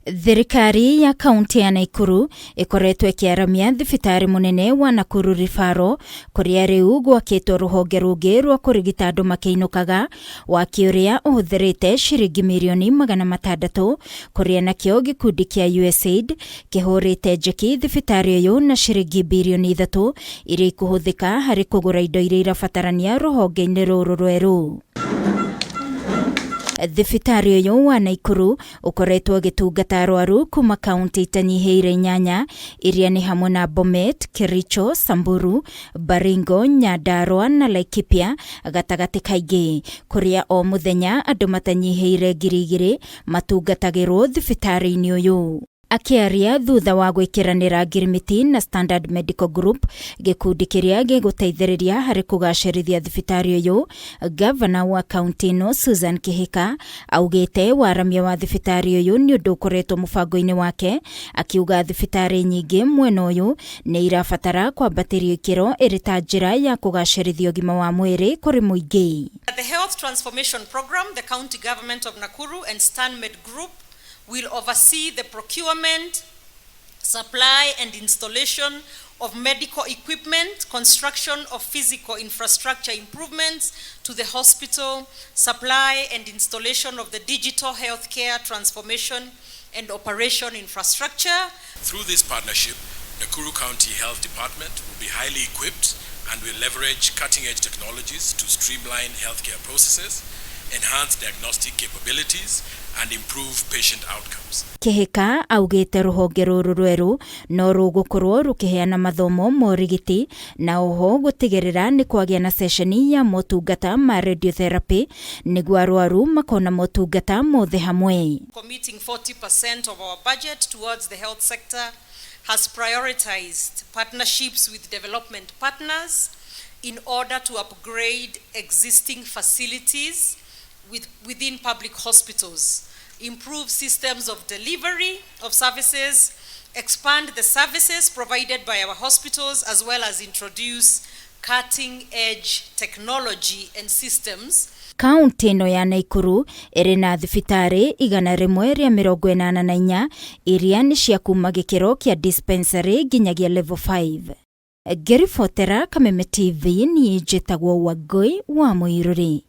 Thirikari ya kaunti ya Naikuru ĩkoretwo ĩkĩaramia thibitarĩ mũnene wa Nakuru Referral, kũrĩa rĩu gwakĩtwo rũhonge rũngĩ rwa kũrigita andũ makĩinũkaga, waki ũrĩa ũhũthĩrĩte ciringi mirioni 600, kũrĩa nakĩo gĩkundi kĩa USAID kĩhũrĩte njeki thibitarĩ ũyũ na ciringi birioni 3 iria ikũhũthĩka harĩ kũgũra indo iria irabatarania rũhonge-inĩ rũrũ rwerũ. Thibitarĩ ũyũ wa Naikuru ũkoretwo ũgĩtungata arwaru kuma kaunti itanyihĩire inyanya, iria nĩ hamwe na Bomet, Kericho, Samburu, Baringo, Nyandarua na Laikipia gatagatĩ kaingĩ, kũrĩa o mũthenya andũ matanyihĩire 2000 matungatagĩrwo thibitarĩ-inĩ ũyũ. Akĩaria thutha wa gwĩkĩranĩra ngirimiti na Standard Medical Group, gĩkundi kĩrĩa gĩgũteithĩrĩria harĩ kũgacĩrithia thibitarĩ ũyũ, gavana wa kaunti ĩno Susan Kihika augĩte waramia wa thibitarĩ ũyũ nĩ ũndũ ũkoretwo mũbango-inĩ wake, akiuga thibitarĩ nyingĩ mwena ũyũ nĩ irabatara kwambatĩrio ikĩro ĩrĩ ta njĩra ya kũgacĩrithia ũgima wa mwĩrĩ kũrĩ mũingĩ. The Health Transformation Program, the County Government of Nakuru and StanMed Group will oversee the procurement, supply and installation of medical equipment, construction of physical infrastructure improvements to the hospital, supply and installation of the digital healthcare transformation and operation infrastructure. Through this partnership, Nakuru County Health Department will be highly equipped and will leverage cutting-edge technologies to streamline healthcare processes, enhance diagnostic capabilities, and improve patient outcomes. Kihika augĩte rũhonge rũrũ rwerũ no rũgũkorwo rũkĩheana mathomo ma ũrigiti na oho gũtigĩrĩra nĩ kwagĩa na ceceni ya motungata ma radiotherapy nĩguo arwaru makona motungata mothe hamwe. Committing 40% of our budget towards the health sector has prioritized partnerships with development partners in order to upgrade existing facilities within public hospitals, improve systems of delivery of services, expand the services provided by our hospitals, as well as introduce cutting-edge technology and systems. Kaunti ĩno ya Naikuru ĩrĩ na thibitarĩ 184 iria nĩ cia kuma gĩkĩro kĩa dispensary nginyagia level 5. Ngĩribotera Kameme TV, niĩ njĩtagwo Wangũi wa Mũirũrĩ.